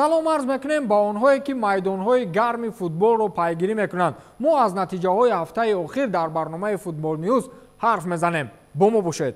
Салом арз мекунем ба онҳое ки майдонҳои гарми футболро пайгирӣ мекунанд. Мо аз натиҷаҳои ҳафтаи охир дар барномаи Футбол Ньюз ҳарф мезанем. Бо мо бошед.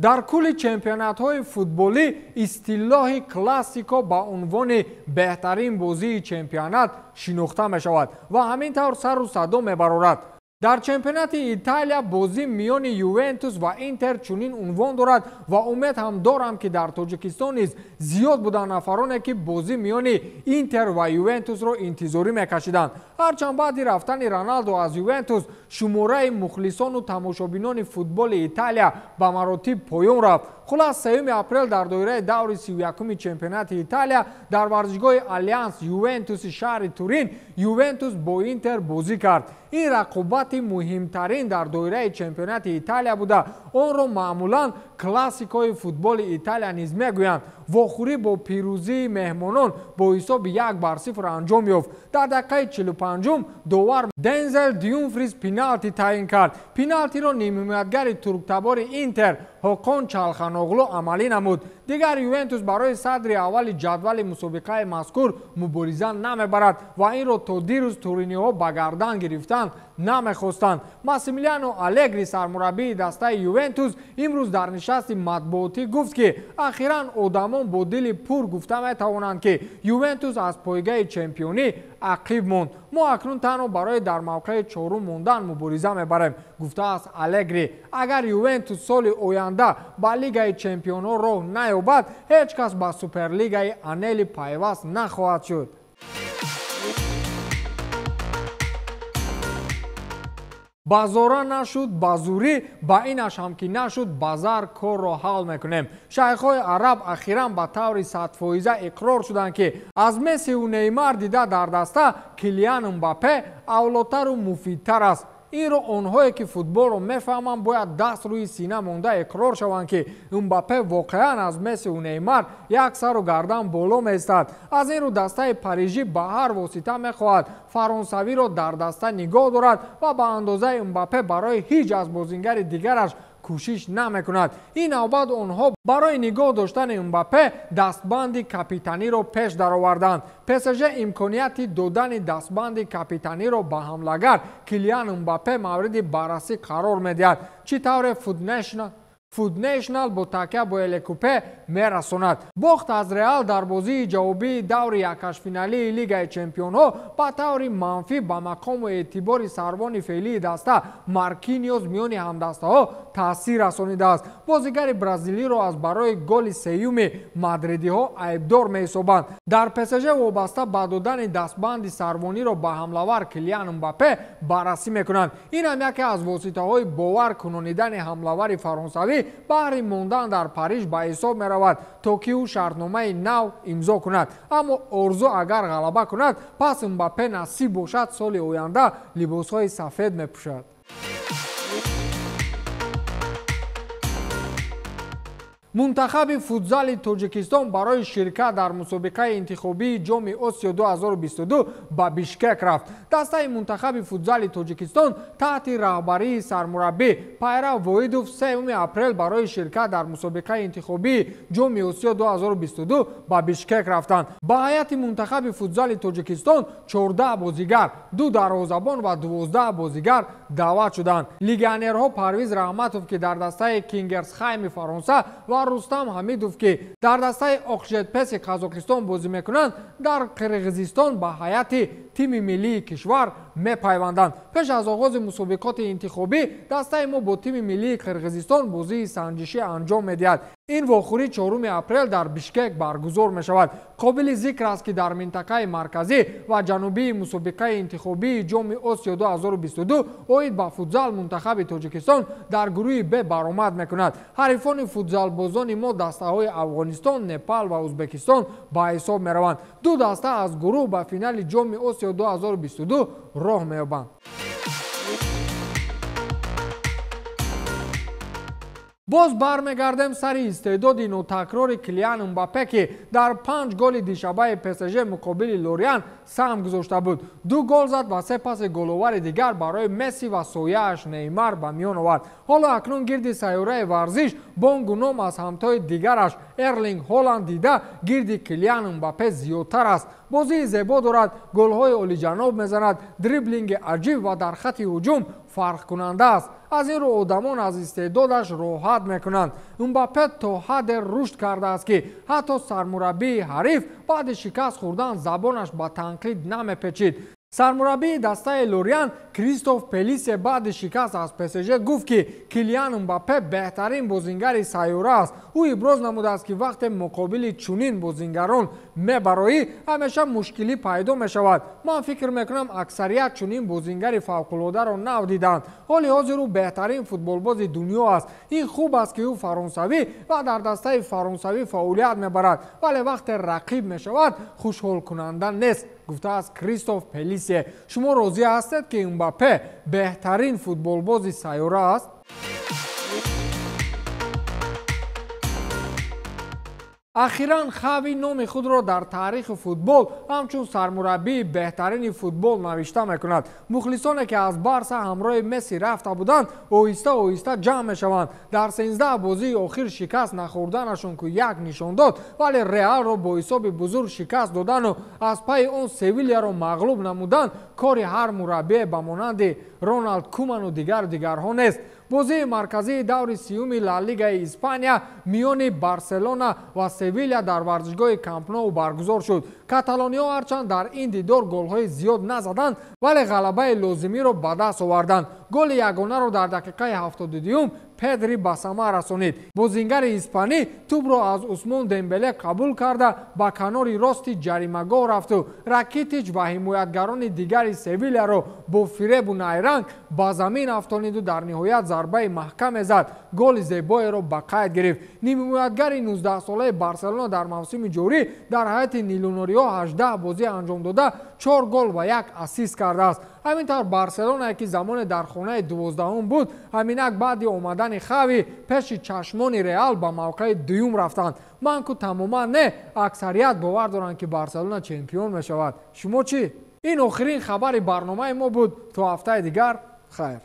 Дар кулли чемпионатҳои футболӣ истилоҳи классико ба унвони беҳтарин бозии чемпионат шинохта мешавад ва ҳамин тавр сару садо мебарорад. Дар чемпионати Италия бозӣ миёни Ювентус ва Интер чунин унвон дорад ва умед ҳам дорам, ки дар Тоҷикистон низ зиёд буданд нафароне, ки бозӣ миёни Интер ва Ювентусро интизорӣ мекашиданд. Ҳарчанд баъди рафтани Роналдо аз Ювентус шумораи мухлисону тамошобинони футболи Италия ба маротиб поён рафт. Хулас, 3 апрел дар доираи даври 31-уми чемпионати Италия дар варзишгоҳи Алянс Ювентуси шаҳри Турин Ювентус бо Интер бозӣ кард. Ин рақобати муҳимтарин дар доираи чемпионати Италия буда, онро маъмулан классикои футболи Италия низ мегӯянд. Вохӯрӣ бо пирӯзии меҳмонон бо ҳисоби 1-0 анҷом ёфт. Дар дақиқаи 45-ум довар Дензел Дюмфрис пеналти таъин кард. Пеналтиро нимҳимоятгари турктабори Интер Ҳоқон Чалханоғлу амалӣ намуд. Дигар Ювентус барои садри аввали ҷадвали мусобиқаи мазкур мубориза намебарад ва инро то дирӯз туриниҳо ба гардан гирифтан намехостанд. Массимилиано Алегри, сармураббии дастаи Ювентус, имрӯз дар нишасти матбуотӣ гуфт, ки ахиран одамон бо дили пур гуфта метавонанд, ки Ювентус аз пойгаи чемпионӣ ақиб монд. Мо акнун танҳо барои дар мавқеи чорум мондан мубориза мебарем, гуфтааст Алегри. Агар Ювентус соли оянда ба Лигаи чемпионҳо роҳ наёбад, ҳеҷ кас ба Суперлигаи Анели пайваст нахоҳад шуд. Ба зора нашуд, ба зурӣ, ба инаш ҳам ки нашуд, ба зар корро ҳал мекунем. Шайхҳои араб ахиран ба таври 100% иқрор шуданд, ки аз Мессиву Неймар дида дар даста Килиан Мбаппе авлотару муфидтар аст. Инро онҳое ки футболро мефаҳманд, бояд даст рӯи сина монда иқрор шаванд, ки Мбаппе воқеан аз Мессиву Неймар як сару гардан боло меистад. Аз ин рӯ дастаи Парижӣ ба ҳар восита мехоҳад фаронсавиро дар даста нигоҳ дорад ва ба андозаи Мбаппе барои ҳеҷ аз бозингари дигараш кӯшиш намекунад. Ин навбат онҳо барои нигоҳ доштани Мбаппе дастбанди капитаниро пеш дароварданд. ПСЖ имконияти додани дастбанди капитаниро ба ҳамлагар Килиан Мбаппе мавриди баррасӣ қарор медиҳад. Чӣ тавре Фуднешнал бо такя бо Элекупе мерасонад. Бохт аз Реал дар бозии ҷавобии даври якашфиналии Лигаи чемпионҳо ба таври манфӣ ба мақому эътибори сарвони феълии даста Маркиниос миёни ҳамдастаҳо таъсир расонидааст. Бозигари бразилиро аз барои голи сеюми мадридиҳо айбдор меҳисобанд. Дар ПСЖ вобаста ба додани дастбанди сарвониро ба ҳамлавар Килиан Мбаппе баррасӣ мекунанд. Ин ҳам яке аз воситаҳои бовар кунонидани ҳамлавари фаронсавӣ баҳри мондан дар Париж ба ҳисоб меравад, то ки ӯ шартномаи нав имзо кунад. Аммо орзу агар ғалаба кунад, пас Мбаппе насиб бошад, соли оянда либосҳои сафед мепӯшад. Мунтахаби футзали Тоҷикистон барои ширкат дар мусобиқаи интихобии Ҷоми Осиё 2022 ба Бишкек рафт. Дастаи мунтахаби футзали Тоҷикистон таҳти раҳбарии сармураббӣ Пайрав Воҳидов 3 апрел барои ширкат дар мусобиқаи интихобии Ҷоми Осиё 2022 ба Бишкек рафтанд. Ба ҳайати мунтахаби футзали Тоҷикистон 14 бозигар, 2 дарвозабон ва 12 бозигар даъват шуданд. Легионерҳо Парвиз Раҳматов, ки дар дастаи Кингерсхайми Фаронса, ва Рустам Ҳамидов, ки дар дастаи Оқжетпеси Қазоқистон бозӣ мекунанд, дар Қирғизистон ба ҳайати тими миллии кишвар мепайванданд. Пеш аз оғози мусобиқоти интихобӣ дастаи мо бо тими миллии Қирғизистон бозии санҷишӣ анҷом медиҳад. Ин вохӯрӣ 4 апрел дар Бишкек баргузор мешавад. Қобили зикр аст, ки дар минтақаи марказӣ ва ҷанубии мусобиқаи интихобии Ҷоми Осиё 2022 оид ба футзал мунтахаби Тоҷикистон дар гурӯҳи Б баромад мекунад. Ҳарифони футзалбозони мо дастаҳои Афғонистон, Непал ва Ӯзбекистон ба ҳисоб мераванд. Ду даста аз гурӯҳ ба финали Ҷоми Осиё 2022 роҳ меёбанд. Боз бармегардем сари истеъдоди нотакрори Килиан Мбаппе, ки дар 5 голи дишабаи ПСЖ муқобили Лориан саҳм гузошта буд. 2 гол зад ва 3 паси головари дигар барои Месси ва сояаш Неймар ба миён овард. Ҳоло акнун гирди сайёраи варзиш бонгу ном аз ҳамтои дигараш Эрлинг Ҳоланд дида гирди Килиан Мбаппе зиёдтар аст. Бозии зебо дорад, голҳои олиҷаноб мезанад, дриблинги аҷиб ва дар хатти ҳуҷум фарқкунанда аст. Аз ин рӯ одамон аз истеъдодаш роҳат мекунанд. Мбаппе то ҳадде рушд кардааст, ки ҳатто сармураббии ҳариф баъди шикаст хӯрдан забонаш ба танқид намепечид. Сармураббии дастаи Лориан Кристоф Пелисе баъди шикаст аз ПСЖ гуфт, ки Килиан Мбаппе беҳтарин бозингари сайёра аст. Ӯ иброз намудааст, ки вақте муқобили чунин бозингарон мебароӣ, ҳамеша мушкилӣ пайдо мешавад. Ман фикр мекунам, аксарият чунин бозингари фавқулодаро нав диданд. Ҳоли ҳозир ӯ беҳтарин футболбози дунё аст. Ин хуб аст, ки ӯ фаронсавӣ ва дар дастаи фаронсавӣ фаъолият мебарад, вале вақте рақиб мешавад, хушҳолкунанда нест, гуфтааст Кристоф Пелисе. Шумо розӣ ҳастед, ки Мбаппе беҳтарин футболбози сайёра аст? Ахиран Хави номи худро дар таърихи футбол ҳамчун сармураббии беҳтарини футбол навишта мекунад. Мухлисоне, ки аз Барса ҳамроҳи Месси рафта буданд, оҳиста оҳиста ҷамъ мешаванд. Дар 13 бозии охир шикаст нахӯрданашон ку як нишон дод, вале Реалро бо ҳисоби бузург шикаст додану аз пайи он Севилияро мағлуб намудан кори ҳар мураббие ба монанди Роналд Куману дигару дигарҳо нест. Бозии марказии даври сиюми Ла Лигаи Испания миёни Барселона ва Севилия дар варзишгоҳи Камп Ноу баргузор шуд. Каталониҳо ҳарчанд дар ин дидор голҳои зиёд назаданд, вале ғалабаи лозимиро ба даст оварданд. Голи ягонаро дар дақиқаи 72-юм Педри ба самар расонид. Бозингари испанӣ тӯбро аз Усмон Дембеле қабул карда ба канори рости ҷаримагоҳ рафту Ракитич ва ҳимоятгарони дигари Севилияро бо фиребу найранг ба замин афтониду дар ниҳоят зарбаи маҳкаме зад. Голи зебоеро ба қайд гирифт. Нимҳимоятгари 19-солаи Барселона дар мавсими ҷорӣ дар ҳайати нилунориҳо 18 бозӣ анҷом дода, 4 гол ва 1 ассист кардааст. Ҳамин тавр Барселонае, ки замоне дар хонаи 12-ум буд, ҳаминак баъди омадани Хави пеши чашмони Реал ба мавқеи дуюм рафтанд. Ман ку тамоман не, аксарият бовар доранд, ки Барселона чемпион мешавад. Шумо чӣ? Ин охирин хабари барномаи мо буд. То ҳафтаи дигар, хайр.